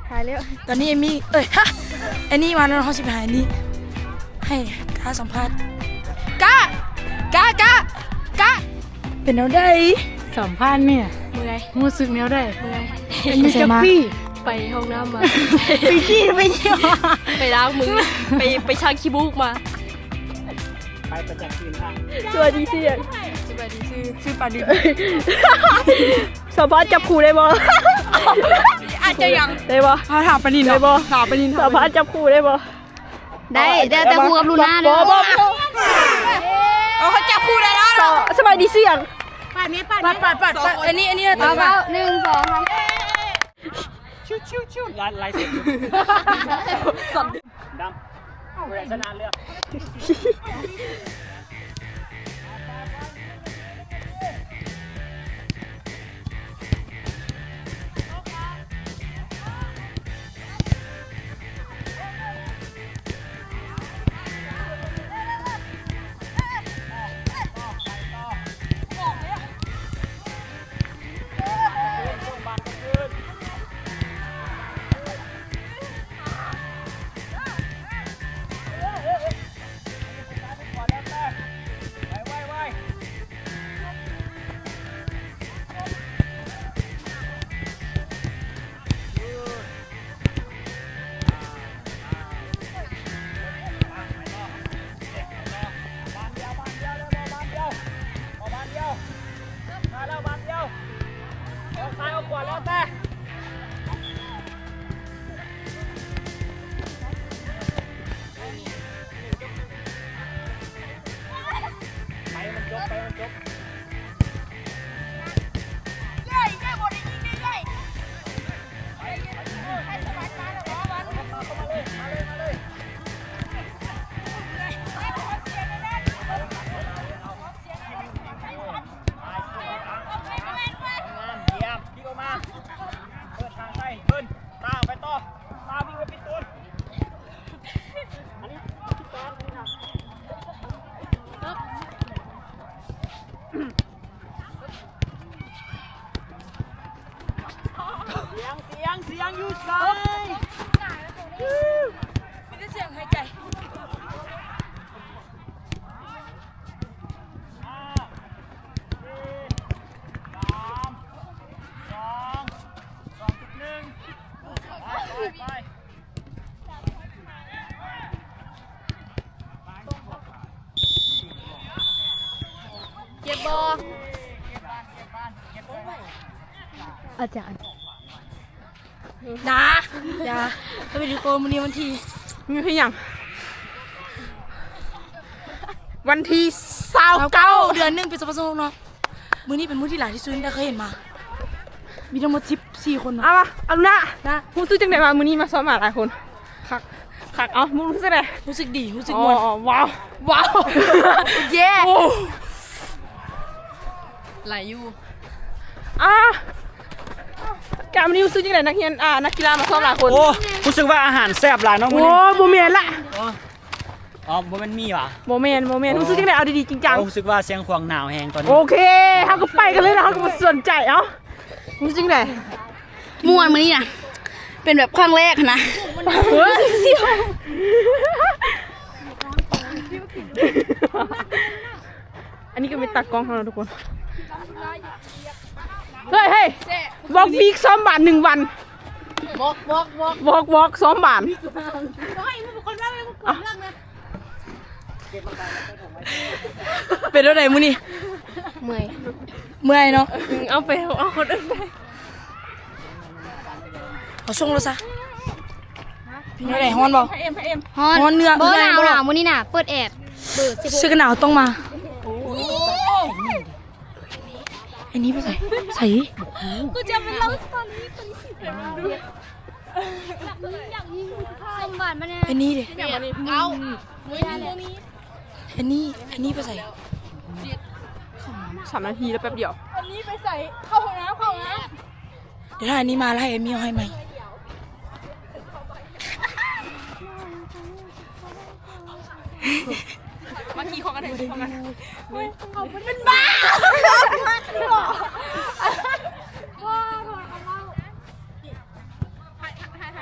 ຖ່າຍແລ້ວ ຕອນນີ້ເອມມີ້ ເອີຍ ຮະ ແອນນີ້ມາແລ້ວ ເຮົາຊິໄປຫາແອນນີ້ ໃຫ້ກ້າສຳພາດ. ກ້າ ກ້າ ກ້າ ກ້າ ເປັນແນວໃດ? ສຳພາດແມ່ ເມື່ອຍ ຮູ້ສຶກແນວໃດ? ເມື່ອຍ ເປັນຈັ່ງໃດ? ໄປຫ້ອງນ້ຳມາ ໄປຂີ້ ໄປຂີ້ ໄປລ້າງມື ໄປ ໄປຊັກຂີ້ມູກມາ. ໄປປະຈຳຄືນ ສະບາຍດີຊື່ຫຍັງ? ສະບາຍດີຊື່ ຊື່ປາດິນ. ສຳພາດຈັບຄູ່ໄດ້ບໍ່? ອາດຈະຍັງ ໄດ້ບໍ່? ເຮົາຖາມປານິນ ໄດ້ບໍ່? ຖາມປານິນ ສຳພາດຈັບຄູ່ໄດ້ບໍ່? ໄດ້ ແຕ່ ແຕ່ຄູ່ກັບລູນາເດີ. ບໍ່ ບໍ່ ບໍ່ ເຂົາຈັບຄູ່ໄດ້ແລ້ວ. ສະບາຍດີຊື່ຫຍັງ? ປາດແມ່ ປາດ ປາດ ປາດ ອັນນີ້ ອັນນີ້ ເອົາ ເອົາ ໜຶ່ງ ສອງ ສາມ ຊິວ ຊິວ ຊິວ ລາຍ ລາຍເຊັນ ດຳ ຜູ້ໃດຊະນະເລືອກ. ໄປໃຫ້ມັນຈົບ ໄປໃຫ້ມັນຈົບ. ສຽງ ສຽງ ສຽງຢູ່ໃສ? ມີແຕ່ສຽງຫາຍໃຈ. ຫ້າ ສີ່ ສາມ ສອງ ສອງຈຸດໜຶ່ງ ໄປ ໄປ ໄປ. ເຈັບບໍ່? ອາຈານ ນາ ຢ່າ ສະບາຍດີທຸກຄົນ. ມື້ນີ້ວັນທີ ມື້ທີຫຍັງ? ວັນທີຊາວເກົ້າ ຊາວເກົ້າ ເດືອນໜຶ່ງ ປີສອງພັນຊາວຫົກເນາະ. ມື້ນີ້ເປັນມື້ທີ່ຫຼາຍທີ່ສຸດທີ່ເຄີຍເຫັນມາ ມີທັງໝົດສິບສີ່ຄົນເນາະ. ເອົາວະ ອາລຸນາ ນາ ຮູ້ສຶກຈັ່ງໃດວ່າມື້ນີ້ມາຊ້ອມໝາຫຼາຍຄົນ? ຄັກ ຄັກ ເອົ້າ ຮູ້ສຶກຈັ່ງໃດ? ຮູ້ສຶກດີ ຮູ້ສຶກມ່ວນ. ອໍ ວ້າວ ວ້າວ ເຢ້ ໂອ້ ຫຼາຍຢູ່. ອ່າ ການມື້ນີ້ຮູ້ສຶກຈັ່ງໃດ? ນັກຮຽນ ອ່າ ນັກກິລາມາຊ້ອມຫຼາຍຄົນ. ໂອ້ ຮູ້ສຶກວ່າອາຫານແຊບຫຼາຍເນາະມື້ນີ້. ໂອ້ ບໍ່ແມ່ນລະ. ອໍ ບໍ່ແມ່ນໝີຫວາ? ບໍ່ແມ່ນ ບໍ່ແມ່ນ. ໂອ້ ຮູ້ສຶກຈັ່ງໃດ? ເອົາດີໆ ຈິງຈັງ. ໂອ້ ຮູ້ສຶກວ່າຊຽງຂວາງໜາວແຮງຕອນນີ້. ໂອເຄ ເຮົາກໍໄປກັນເລີຍເນາະ ເຮົາກໍບໍ່ສົນໃຈ. ເອົ້າ ຮູ້ສຶກຈັ່ງໃດ? ມ່ວນມື້ນີ້ນະ ເປັນແບບຄັ້ງແລກຫັ້ນນະ. ອັນນີ້ກໍເປັນຕາກ້ອງເຮົາເນາະທຸກຄົນ. ເຮີ້ຍ ເຮີ້ຍ ບລັອກວີກຊ້ອມບານໜຶ່ງວັນ. ບລັອກ ບລັອກ ບລັອກ ບລັອກ ບລັອກ ຊ້ອມບານ. ເປັນແນວໃດມື້ນີ້? ເມື່ອຍ ເມື່ອຍເນາະ. ອືມ ເອົາໄປ ເອົາຄົນອື່ນໄປ. ເອົາສົ່ງໂລດຊະ. ເປັນແນວໃດ? ຮ້ອນບໍ່? ຮ້ອນ ຮ້ອນເໜື່ອ ບໍ່ ເອື້ອຍ ໜາວ ບໍ່? ໜາວ ມື້ນີ້ໜາວ. ເປີດແອບ ເບີສິບຫົກ. ເສື້ອກັນໜາວຕ້ອງມາ. ອັນນີ້ໄປໃສ? ໃສ? ກູຈະໄປເລົ່າສະຕໍຣີຕົວນີ້ໃຫ້ມັນດູ. ສົມບັດມາແນ່. ອັນນີ້ເດ? ເອົາ ມື້ນີ້ ອັນນີ້ ອັນນີ້ໄປໃສ? ສາມນາທີແລ້ວ ແປັບດຽວ. ອັນນີ້ໄປໃສ? ເຂົ້າຫ້ອງນ້ຳ ເຂົ້າຫ້ອງນ້ຳ. ດຽວຖ້າອັນນີ້ມາແລ້ວ ໃຫ້ເອມມີເອົາໃຫ້ໃໝ່. ມາຂີ່ຄອກັນເຖາະ ຂີ່ຄອກັນ. ເປັນບ້າ. ບໍ່ ບໍ່ ບໍ່. ໃຫ້ ໃຫ້ ໃຫ້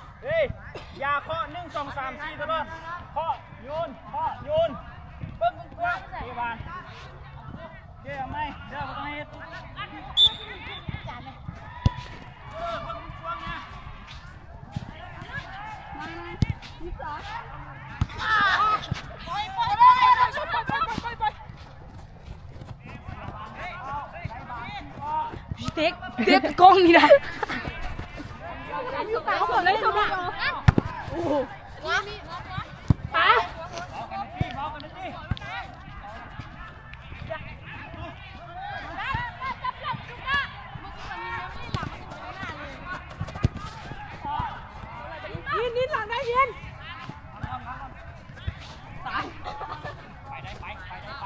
ເຮີ້ຍ ຢ່າເຄາະ ໜຶ່ງ ສອງ ສາມ ສີ່ ຕະຫຼອດ ເຄາະ ໂຍນ ເຄາະ ໂຍນ ເບິ່ງກວ້າງໆ ເຕະບານ ເດ້ ເອົາໃໝ່ ເດີ ບໍ່ຕ້ອງເຮັດ ເອີ ເບິ່ງກວ້າງໆນະ ມາ ມາ ມີສອງ ເຕັກ ເຕັກກ້ອງນີ້ນະ ເອົາເລີຍ ໂອ້ໂຫ ປາ ຍິນ ຍິນ ຫຼັງໄດ້ຍິນ ຕາຍ ໄປໄດ້ໄປ ໄປໄດ້ໄປ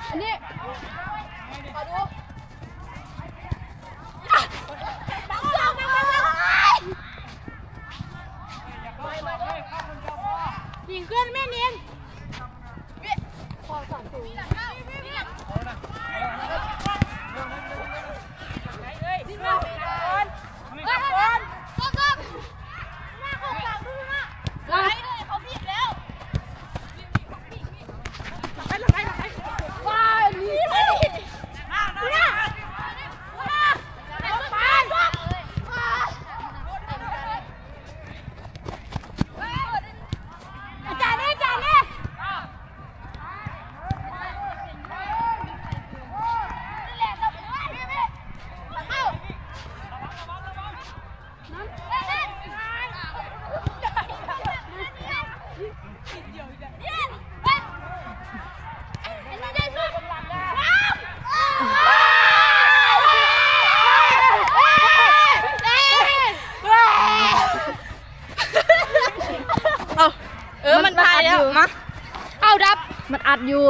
ອັນນີ້ ຂໍດູ ຍິງຂຶ້ນແມ່ນຍິງ ເອົາ ເອີ ມັນ ມັນຖ່າຍແລ້ວ ມັນອັດຢູ່ ມາ ເອົາ ດັບ ມັນອັດຢູ່.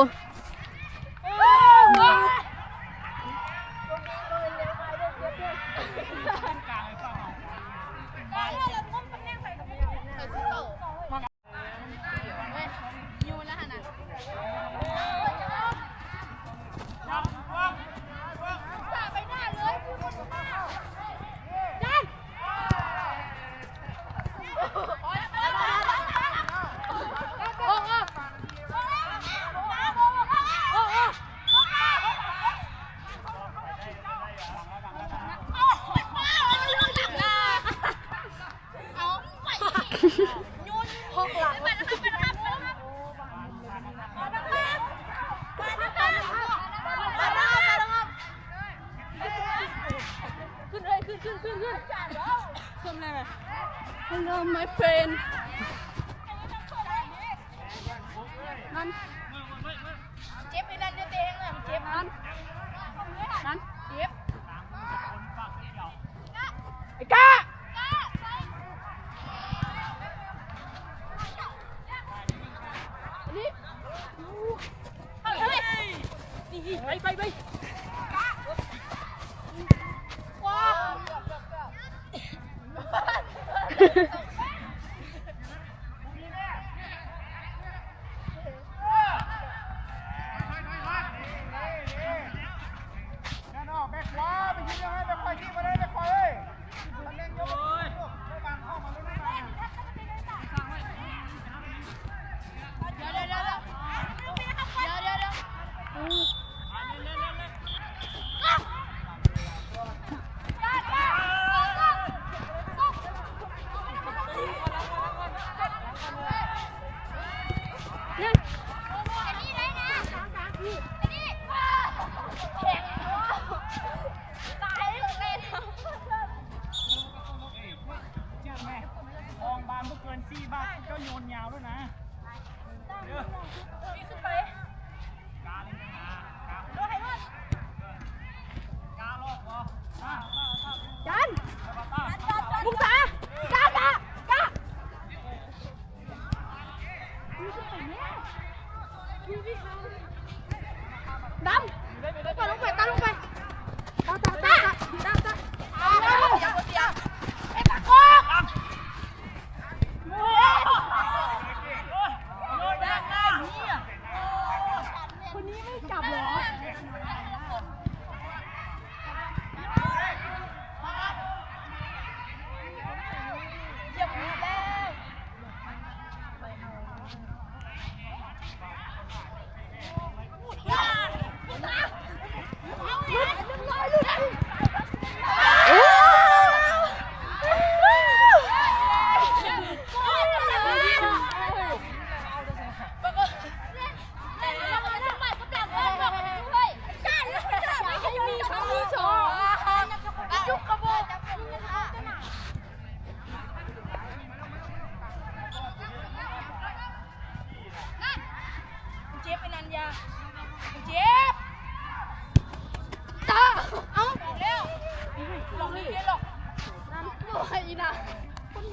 Hello my friend. ນັ້ນ ເຈັບໄອ້ນັ້ນ ຢ່າເຕະແຮງນະ ມັນເຈັບ ນັ້ນ ນັ້ນ ເຈັບ ໄອ້ກ້າ ນີ້ ໄປ ໄປ ໄປ ວ້າວ. ເ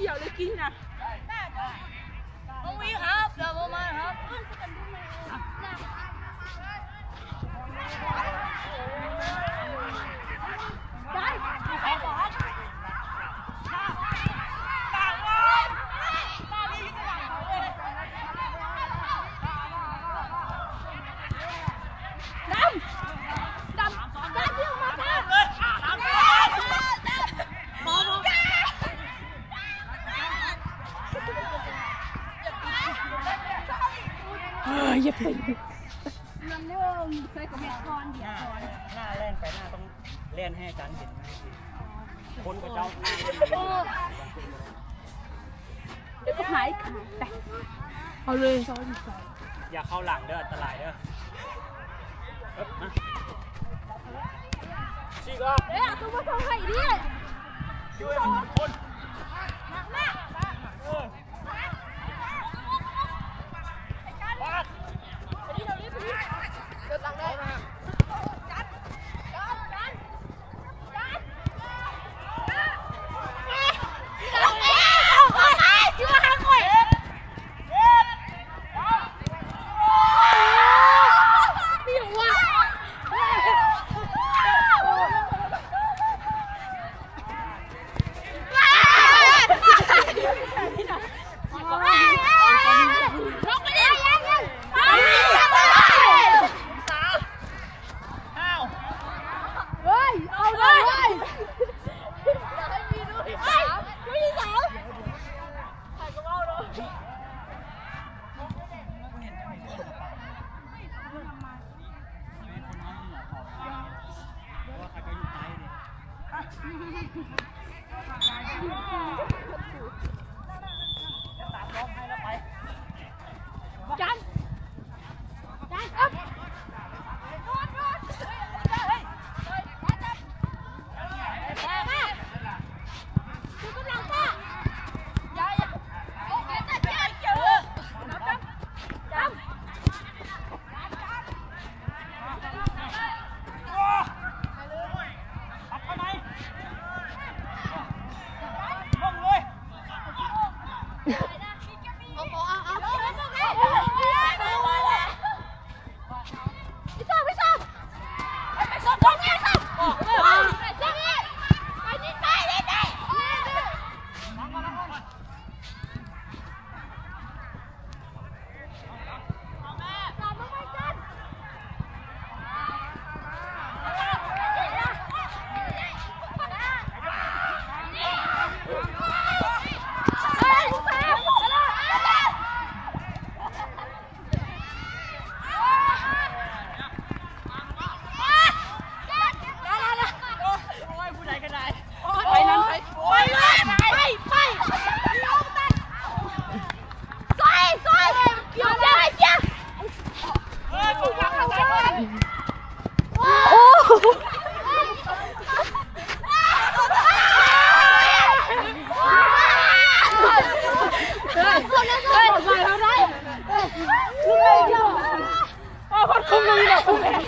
ດຽວເລີຍກິນນະ ບໍ່ມີຄັບ ດຽວບໍ່ມາຄັບ. ເອີ ຢ່າໄປ ເລື່ອງໜຶ່ງ ຊ່ວຍກັນແມ່ກ່ອນ ດຽວກ່ອນ ໜ້າແລ່ນໄປ ໜ້າຕ້ອງແລ່ນໃຫ້ອາຈານເຫັນ ຄົນຂະເຈົ້າ ດຽວກໍຫາຍ ໄປ ເອົາເລີຍ ຢ່າເຂົ້າຫຼັງເດີ ອັນຕະລາຍເດີ. ເອີ ມາ ຊີ້ອອກ ເອີ ເອົາຕົວມາສົ່ງໃຫ້ດີ ຢູ່ໃຫ້ມັນຄົນ ມາ ເອີ ມາ ໄປດີ ເອົາລີບ ເດີນຫຼັງເດີ ຈັດ ຈັດ ເຮີ້ຍ ເອົາເລີຍ ເຮີ້ຍ ເຮີ້ຍ ໃຜກໍເວົ້າເນາະ. ເອົາຄົນຄຸມລົງນີ້ແຫຼະ ຄຸມແຮງ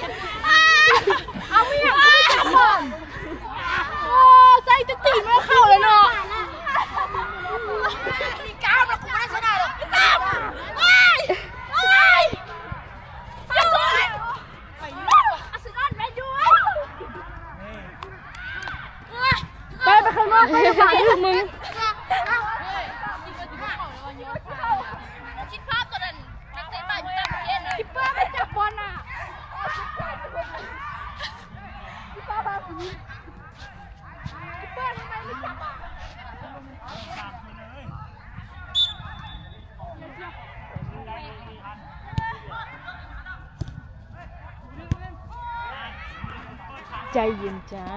ເອົາເມຍ ເອົາຈັບກ່ອນ. ໂອ້ ໃສ່ແຕ່ຕີນມັນເຂົ້າເລີຍເນາະ ມີກ້າມແລ້ວ ກູບໍ່ໄດ້ຊະນະດອກ. ເຮີ້ຍ ເຮີ້ຍ ອາເຊນອນ ແມນຢູ ເຮີ້ຍ ໄປ ໄປຂ້າງນອກ ໄປ ຢ່າປາກລູກມຶງ. ຄິດພາບຕອນນັ້ນ ນັກເຕະບານຢູ່ຕ່າງປະເທດນະ ຄິດພາບໄປຈັບບອນນະ ຄິດພາບວ່າຜູ້ຍິງ ຄິດພາບທຳໄມໄປຈັບອະ. ໃຈເຢັນຈ້າ.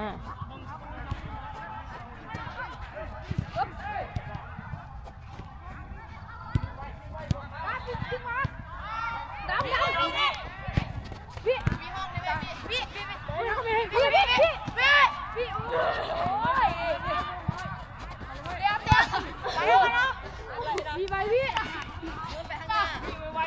ໄວໆ ໄວໆ ໄວໆ.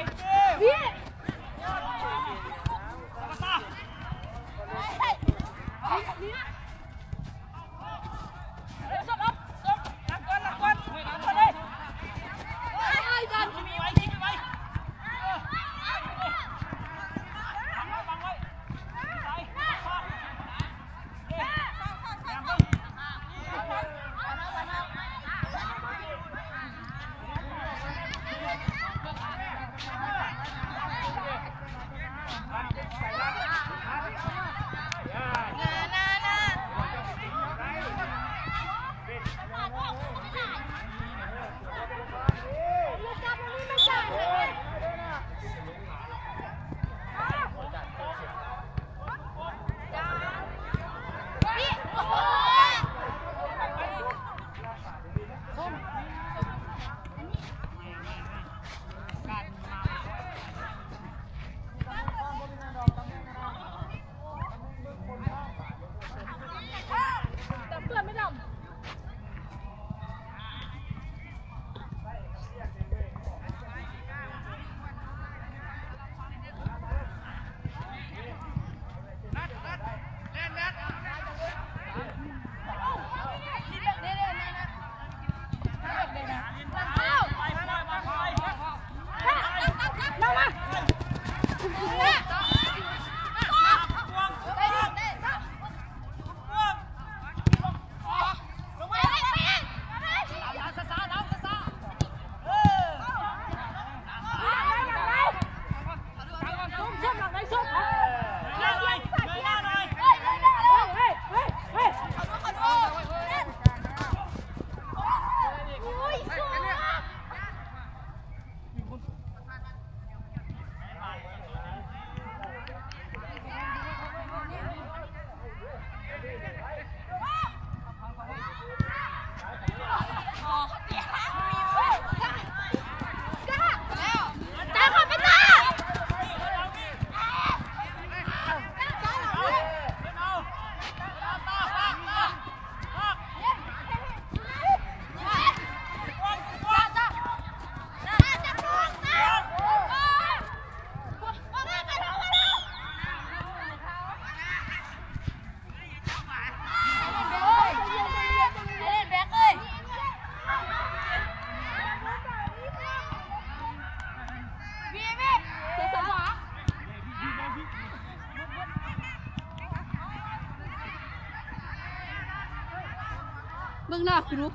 ເບິ່ງໜ້າຄູດູ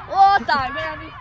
ໂອ້ ຕາຍແມ່ນີ້.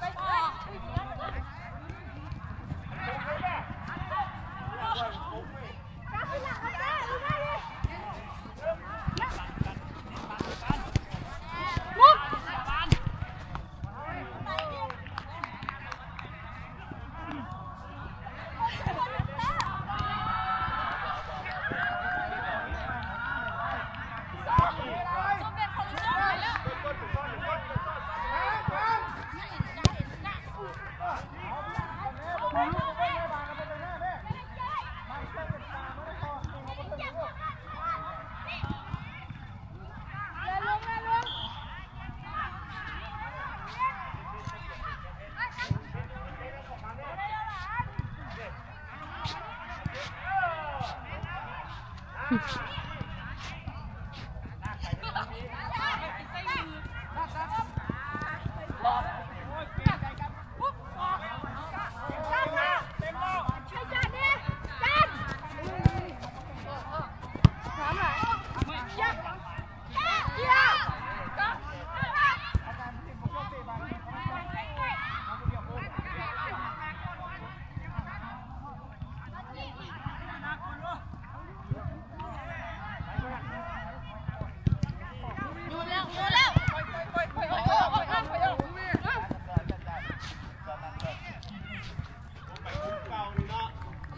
ໄປ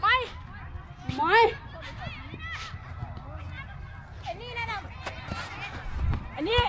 ໄປ ໄປ ອັນນີ້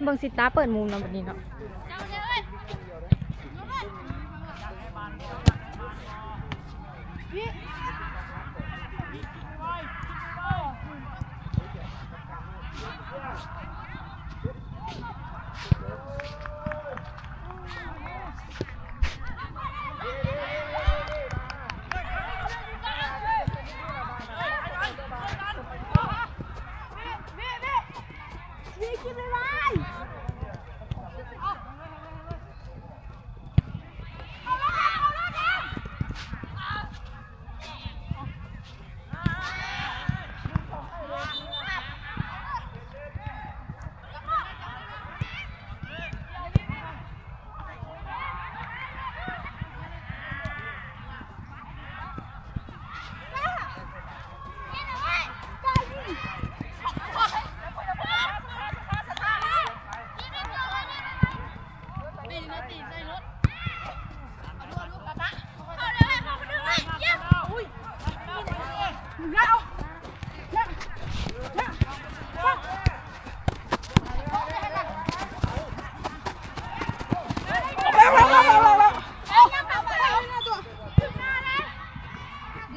ເບິ່ງຊິຕາເປີດມຸມເນາະ ບັດນີ້ເນາະ.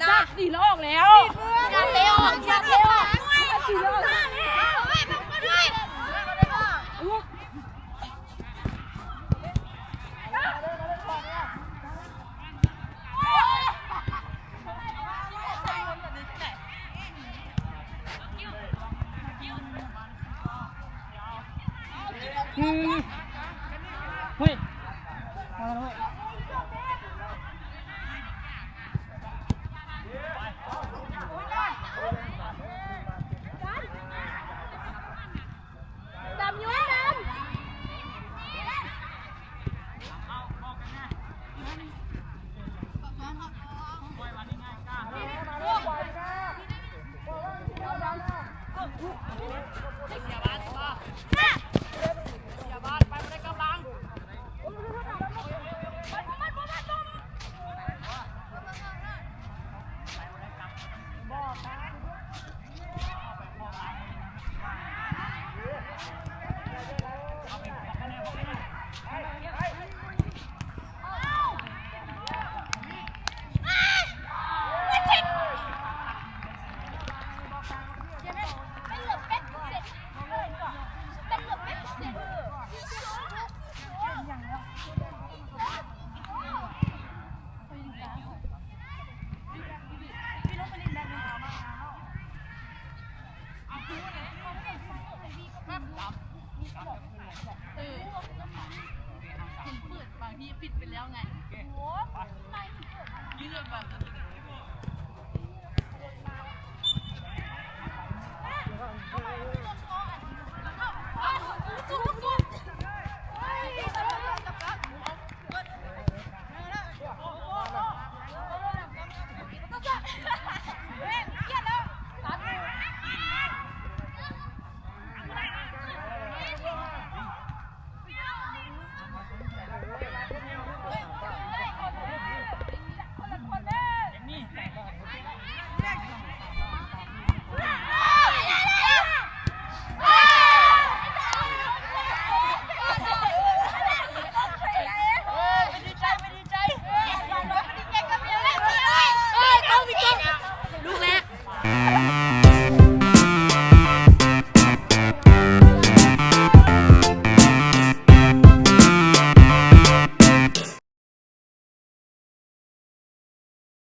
ນະ ດີ ລະອອກແລ້ວ ຢ່າເຕະອອກ ຢ່າເຕະອອກ.